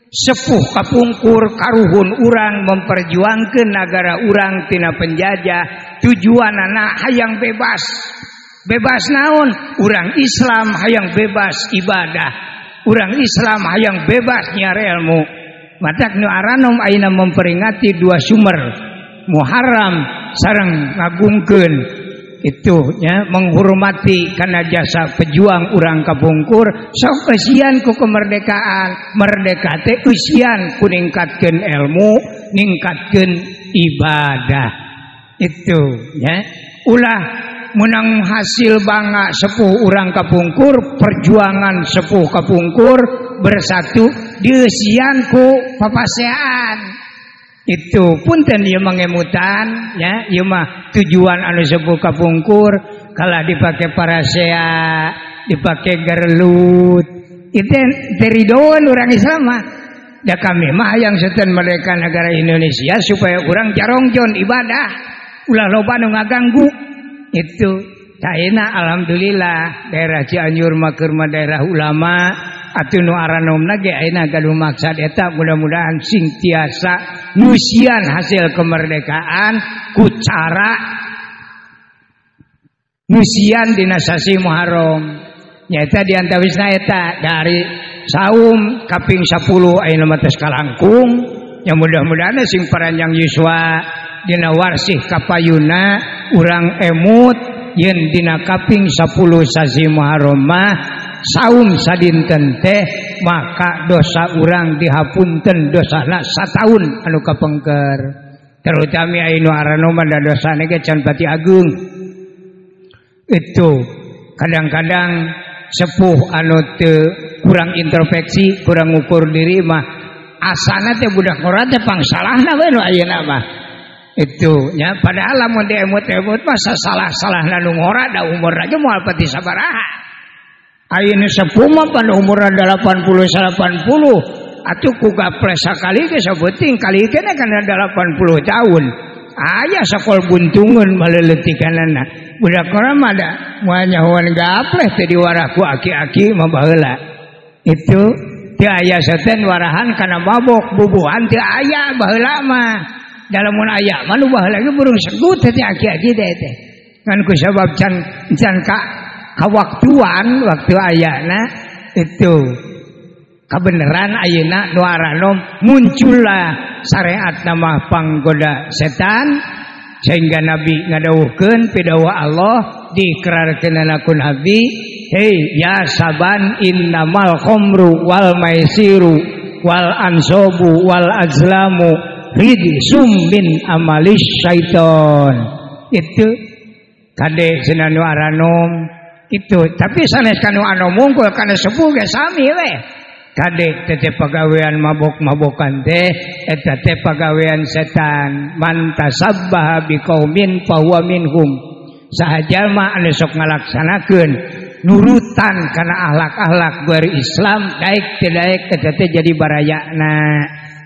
sepuh kapungkur karuhun urang memperjuangkeun nagara urang tina penjajah tujuanana hayang bebas. Bebas naon? Urang Islam hayang bebas ibadah, urang Islam hayang bebas nyiar ilmu. Matak nu aranom ayeuna memperingati dua sumber. Muharram sareng ngagungkeun itu nya menghormati karena jasa pejuang urang kapungkur sok eusian ku kemerdekaan. Merdeka teh eusian ku ningkatkeun ilmu, ningkatkeun ibadah. Itu nya ulah menang hasil bangga sepuh urang kapungkur, perjuangan sepuh kapungkur bersatu dieusian ku papasean. Itu punten ieu mangemutan ya, ieu mah tujuan anu sepuh kapungkur kalah dipake parasea, dipake gerlut. Itu teridoan urang Islam mah. Da kami mah hayang seuten merdeka negara Indonesia supaya urang jarongjon ibadah, ulah loba nu ngaganggu. Itu taena alhamdulillah daerah Cianjur mah keur mah daerah ulama atuh nu aranomna ge ayeuna gaduh maksad eta mudah-mudahan sing tiasa nyusian hasil kemerdekaan ku cara nyusian dina sasi Muharram nyaeta di antawisna eta dari saum kaping 10 ayeuna mah tos kalangkung nya mudah-mudahan sing paranjang yuswa dina warsih kapayuna urang emut yen dina kaping 10 sasi Muharram mah saum sadinten teh maka dosa urang dihapunten dosana sataun anu kapengker. Terutami anu aranoma da dosana ge can pati agung. Itu kadang-kadang sepuh anu teu kurang introspeksi, kurang ngukur diri mah asana teh budak ngora teh pangsalahna we nu ayeuna mah. Itu nya padahal lamun diemut-emut mah sasalah-salahna nu ngora da umurna ge moal pati sabaraha. Ayeuna sepuh mah pan umurna 80 80 atuh ku gaples sakali ge sabeuting kali keneh kana 80 tahun. Aya sakol buntungeun maleleutikanana. Budak urang mah da moal nyahoan gapleh teh diwarah ku aki-aki mah baheula. Itu teu aya seuten warahan kana mabok bubuhan teu aya baheula mah. Da lamun aya mah nu baheula ge burung segut teh aki-aki teh teh. Ngan ku sabab can can ka kawaktuan waktu ayana itu kebenaran ayeuna nu aranom muncullah syariat nama panggoda setan sehingga Nabi ngadawuhkeun pidawah Allah diikrarkeunana ku Nabi, hei ya saban innamal khamru wal maisiru wal ansobu wal azlamu rijsum min amalis syaiton. Itu kade cenah nu aranom itu tapi sanes kanu anu mungkul kana sepuh ge sami we. Kade teh pagawean mabok-mabokan teh eta teh pagawean setan. Man tasabbaha biqaumin fahuwa minhum. Saha jalma anu sok ngalaksanakeun nurutan kana akhlak-akhlak berislam daek teu daek eta teh jadi barayana.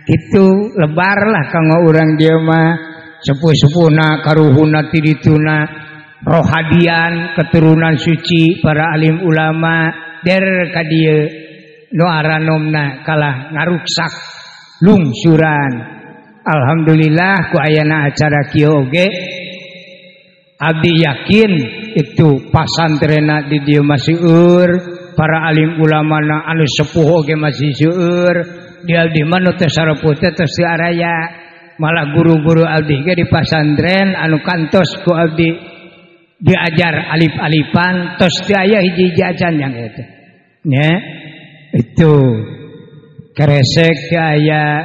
Kitu lebarlah kanggo urang dieu mah sepuh-sepuhna karuhuna ti dituna rohadian keturunan suci para alim ulama der ka dieu nu aranomna kalah ngaruksak lungsuran. Alhamdulillah ku ayana acara kieu oge abdi yakin itu pasantrena di dieu masih seueur, para alim ulamana anu sepuh oge masih seueur. Di abdi mah nu teu sarepuh teh tos teu araya, malah guru-guru abdi ge di pasantren anu kantos ku abdi diajar alif-alifan tos teu aya hiji-hiji acan yang eta nya. Itu keresek teu aya,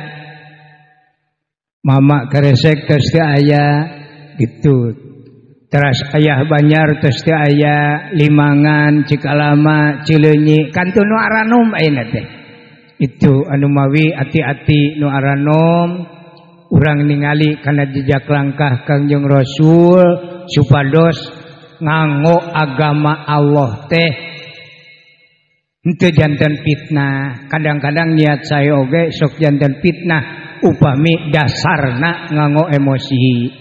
mama keresek tos teu aya gitu. Teras ayah Banjar tos teu aya, Limangan, Cikalama, Cileunyi kantun nu aranom ayeuna teh. Itu anu mawi ati-ati nu aranom urang ningali kana jejak langkah Kangjeng Rasul supados nganggo agama Allah teh henteu janten fitnah. Kadang-kadang niat saya oge sok janten fitnah upami dasarna nganggo emosi.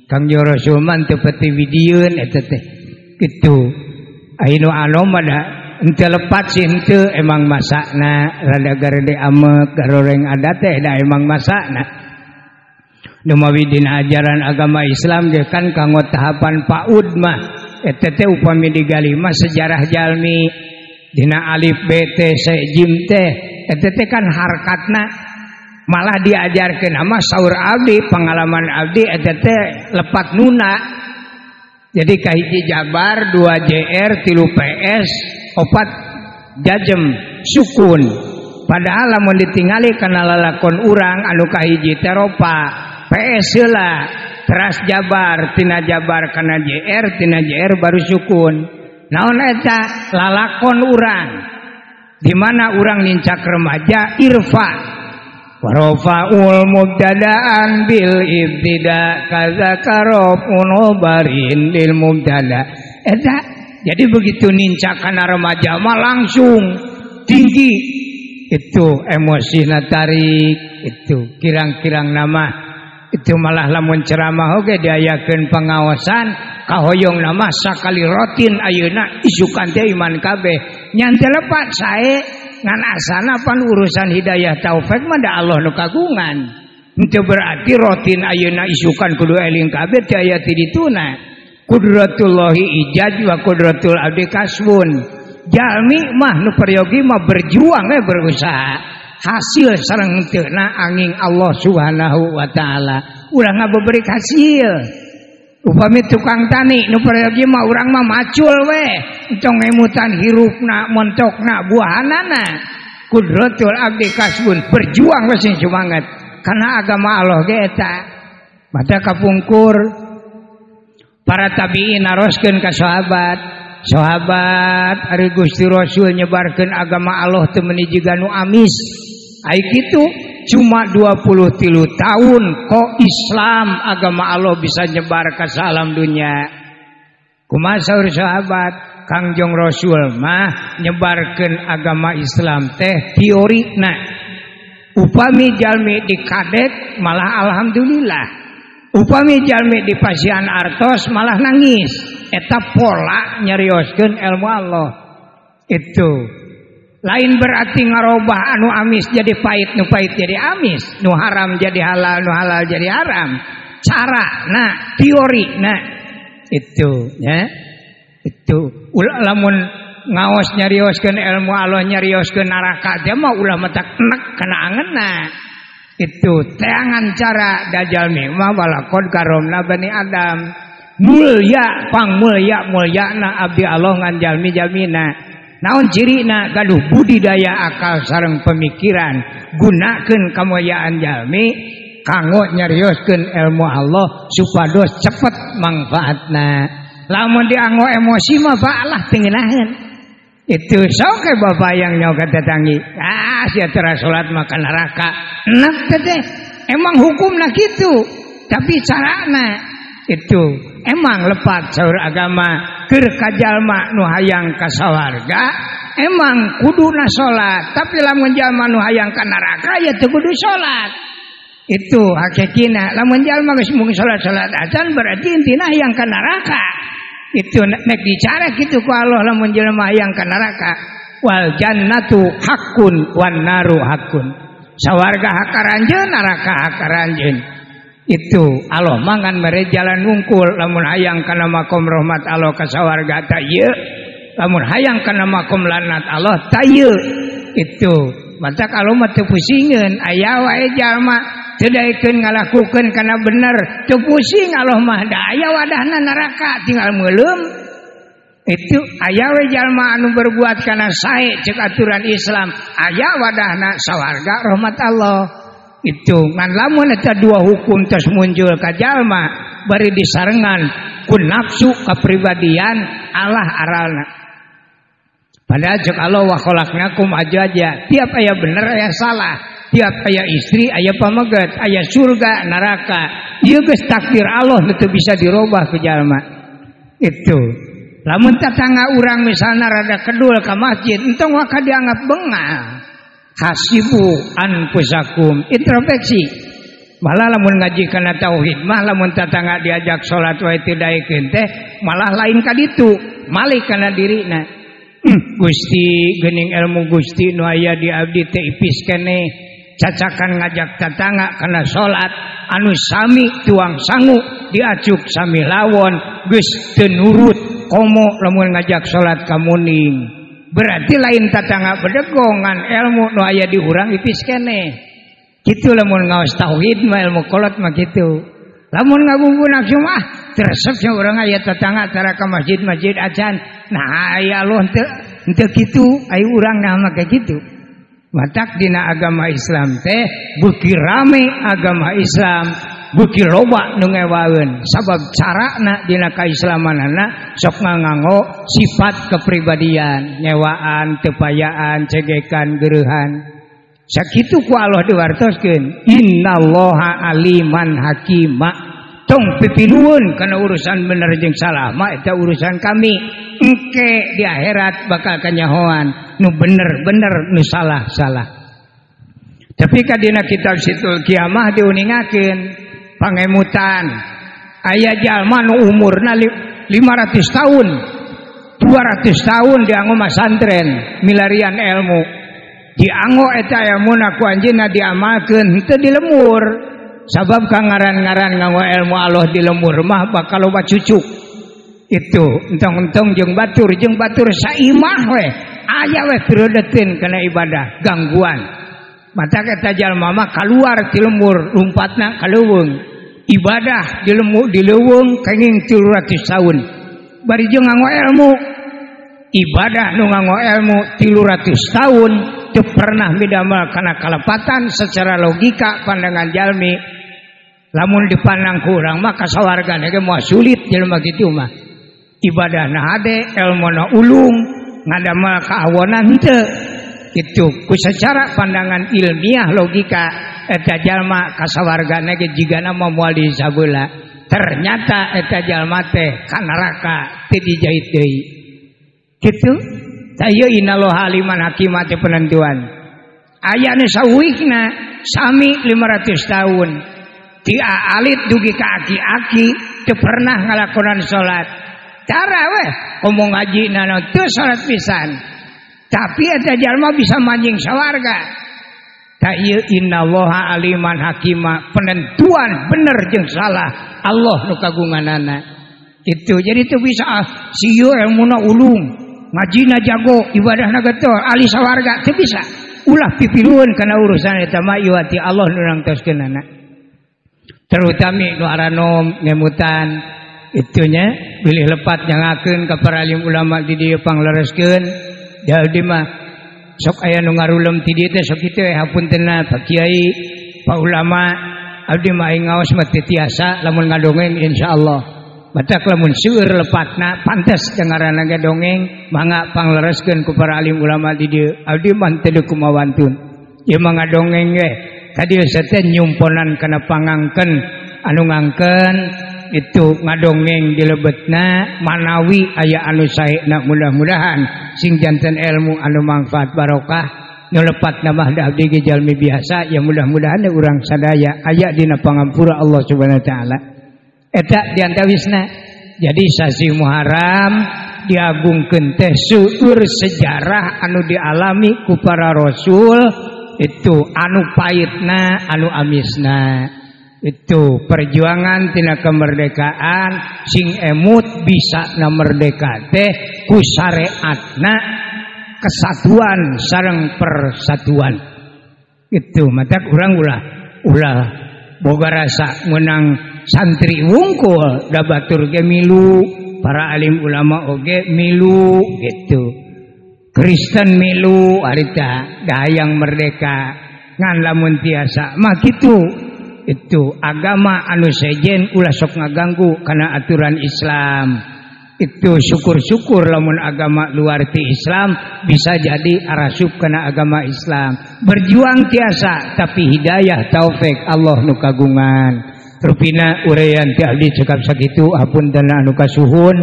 Kangjeng Rasul mah teu peti widieun eta teh. Kitu. Ayeuna anom mah da henteu lepat sih henteu emang masakna rada garede amek garoreng adat teh da emang masakna. Nu mawi dina ajaran agama Islam ge kan kanggo tahapan PAUD mah eta teh upami digali mah sejarah jalmi dina alif b t c jim teh eta teh kan harkatna Malah diajarkeun sama saur abdi, pengalaman abdi eta teh lepat nuna. Jadi kahiji jabar, 2 JR, 3 PS, 4 jajem sukun. Padahal lamun ditingali kana lalakon urang anu kahiji teh ropa, PS heula, teras jabar, tina jabar kana JR, tina JR baru sukun. Naon eta lalakon urang? Di mana urang nincak remaja irfa. Warofaul mubtada'an bil ibtida kaza karofun obarin lil mubtada. Eta jadi begitu nincak kana remaja mah langsung tinggi itu emosi tarik itu kirang-kirang nama itu malah lamun ceramah oge diayakeun pengawasan kahoyong nama sakali rotin ayeuna isukan teh iman kabeh nyan teh lepat sae ngan asana pan urusan hidayah taufik mah da Allah nu kagungan. Henteu berarti rotin ayeuna isukan kudu eling kabeh teh aya ti dituna. Qudratullahi ijaz wa qudratul abdi kasbun. Jalmi mah nu peryogi mah berjuang we berusaha. Hasil sareng henteu na angin Allah Subhanahu wa taala. Urang ngabeuberik hasil. Upami tukang tani nu peryogi mah urang mah macul we entong ngemutan hirupna montokna buahanana. Kudratul abdi kasbun, berjuang we sing semangat karena agama Allah ge eta. Mata kapungkur para tabiin naroskeun ka sahabat, sahabat ari Gusti Rasul nyebarkeun agama Allah teu meuni jiga nu amis. Ai kitu cuma 23 tahun kok Islam agama Allah bisa nyebar ke alam dunia. Kumaha saur sahabat, Kangjeng Rasul mah nyebarkeun agama Islam teh teorina. Upami jalmi dikadek malah alhamdulillah. Upami jalmi dipasihan artos malah nangis. Eta pola nyarioskeun ilmu Allah. Itu lain berarti ngarobah anu amis jadi pahit, nu pahit jadi amis, nu haram jadi halal, nu halal jadi haram. Cara, nah, teori, nah, itu, ya, itu. Ulah lamun ngaos nyarioskeun ilmu Allah nyarioskeun neraka teh mah ulah matak enek kana angeunna. Itu teangan cara dajjal mah walaqad karomna bani Adam. Mulya pang mulya mulyana abdi Allah ngan jalmi jalmina. Naon cirina gaduh budidaya akal sareng pemikiran gunakeun kamulyaan jalmi kanggo nyarioskeun ilmu Allah supados cepet mangfaatna. Lamun dianggo emosi mah baalah teu ngeunaheun. Itu sok ke bapak yang nyoga tetangi. Ah sia teu salat maka neraka. Enak teh emang hukumna kitu, tapi carana itu emang lepat saur agama keur ka jalma nu hayang ka sawarga emang kuduna salat, tapi lamun jalma nu hayang ka neraka ya teu kudu salat. Itu hakikina lamun jalma geus mung salat-salat acan berarti intina hayang ka neraka. Itu nek bicara kitu ku Allah lamun jelema hayang ka neraka wal jannatu haqqun wan naru haqqun. Sawarga hak aranjeun, neraka hak aranjeun. Itu Allah mangan mere jalan wungkul lamun hayang kana makom rahmat Allah ka sawarga ta ieu, lamun hayang kana makom laknat Allah ta ieu. Itu matak Allah mah teu pusingeun aya wae jalma teu daekeun ngalakukeun kana bener teu pusing Allah mah da aya wadahna neraka tinggal meuleum. Itu aya we jalma anu berbuat kana sae ceuk aturan Islam aya wadahna sawarga rahmat Allah. Itu ngan lamun eta dua hukum tos muncul ka jalma bari disarengan ku nafsu kapribadian Allah aralna. Padahal cek Allah wa khalaqnakum azwaja, tiap aya bener aya salah, tiap aya istri aya pameget, aya surga neraka. Ieu geus takdir Allah teu bisa dirobah ku jalma. Itu lamun tetangga urang misalna rada kedul ka masjid entong waka dianggap bengal. Hasibu anfusakum, introspeksi. Malah lamun ngaji kana tauhid mah lamun tetangga diajak salat wae teu daekeun teh malah lain ka ditu, malih kana dirina. Gusti geuning ilmu Gusti nu aya di abdi teh ipis keneh cacakan ngajak tetangga kana salat anu sami tuang sangu diacuk sami lawon geus teu nurut komo lamun ngajak salat ka muning. Berarti lain tetangga bedegongan ilmu nu aya di urang ipis keneh. Kitu lamun ngaos tauhid mah ilmu kolot mah kitu. Lamun ngagunggu nafsu mah teresep nya urang aya tetangga tara ka masjid-masjid acan. Nah aya Allah teu henteu kitu, aya urang nah mah kitu. Matak dina agama Islam teh beuki rame agama Islam, beuki loba nu ngewaeun. Sabab carana dina kaislamanana sok nganggo sifat kepribadian, nyewaan, tepayaan, cegekan, gereuhan. Sakitu ku Allah diwartoskeun, innallaha aliman hakima. Tong pipilueun kana urusan bener jeung salah mah eta urusan kami. Engke di akhirat bakal kanyahoan nu bener-bener nu salah-salah. Tapi kadina kitab Situl Kiamah diuningakeun pangemutan aya jalma nu umurna 500 tahun, 200 tahun dianggo masantren milarian ilmu. Dianggo eta ilmuna ku anjeunna diamalkeun henteu di lemur. Sabab ka ngaran-ngaran nganggo ilmu Allah di lemur mah bakal loba cucuk. Itu entong-entong jeung batur saimah we aya we pirodetin kana ibadah gangguan. Mata eta jalma mah kaluar ti lemur lumpatna ka leuweung. Ibadah di lemur di leuweung kenging 300 tahun. Bari jeung nganggo ilmu. Ibadah nu nganggo ilmu 300 tahun teu pernah midamel kana kalepatan secara logika pandangan jalmi. Lamun dipandang ku urang mah kasawargana ge moal sulit jelema kitu mah. Ibadahna hade, elmuna ulung, ngadamel kaawonan henteu. Kitu ku secara pandangan ilmiah logika eta jalma kasawargana ge jigana mah moal disabeula. Ternyata eta jalma teh ka neraka teu dijahit deui. Kitu tah ieu innallaha aliman hakim teh penentuan. Aya nu sauwihna sami 500 tahun. Ti alit dugi ka aki-aki teu pernah ngalakonan salat. Cara weh ngomong ngaji nana teu salat pisan. Tapi eta jalma bisa manjing sawarga. Ta ieu innallaha aliman hakima, penentuan bener jeung salah Allah nu kagunganana. Itu jadi teu bisa sieu ilmuna ulung, ngajina jago, ibadahna getol, ahli sawarga teu bisa. Ulah pipilueun kana urusan eta mah ieu ti Allah nu nangtoskeunana. Terutami nu aranom ngemutan itunya bilih lepat nyangakeun ka para alim ulama di dieu panglereskeun. Jadi mah sok aya nu ngarulem ti dieu teh sok kitu we hapuntenna Pak Kiai, Pak ulama, abdi mah aing ngaos mah teu tiasa lamun ngadongeng insyaallah. Batak lamun seueur lepatna pantes ngaranna ge dongeng mangga panglereskeun ku para alim ulama di dieu. Abdi mah teu kumawantun. Ieu mah ngadongeng ge ka dieu teh nyumponan kana pangangkeun anu ngangkeun itu ngadongeng di lebetna manawi aya anu saena mudah-mudahan sing janten ilmu anu manfaat barokah nu lepatna mah da abdi ge jalmi biasa ya mudah-mudahan urang sadaya aya dina pangampura Allah Subhanahu wa taala. Eta diantawisna. Jadi sasi Muharram diagungkeun teh seueur sejarah anu dialami ku para rasul itu anu pahitna anu amisna. Itu perjuangan tina kemerdekaan sing emut bisa na merdeka teh ku syariatna kesatuan sareng persatuan. Itu matak urang ulah ulah boga rasa menang santri wungkul da batur ge milu, para alim ulama oge milu gitu. Kristen milu harita dayang merdeka ngan lamun tiasa mah kitu. Itu agama anu sejen ulah sok ngaganggu kana aturan Islam. Itu syukur-syukur lamun agama luar ti Islam bisa jadi arasup kana agama Islam. Berjuang tiasa tapi hidayah taufik Allah nu kagungan. Rupina uraian ti abdi cekap sakitu hapunten anu kasuhun.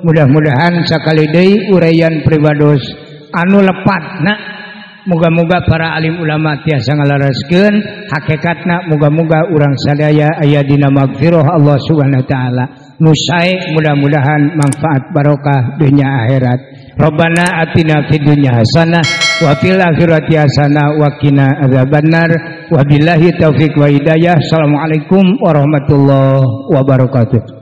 Mudah-mudahan sakali deui uraian pribados anu lepatna moga-moga para alim ulama tiasa ngalareskeun hakikatna, moga-moga urang sadaya aya dina magfirah Allah Subhanahu wa taala. Nu sae mudah-mudahan manfaat barokah dunya akhirat. Rabbana atina fid dunya hasanah wa fil akhirati hasanah wa qina adzabannar. Wabillahi taufik wa hidayah. Assalamualaikum warahmatullahi wabarakatuh.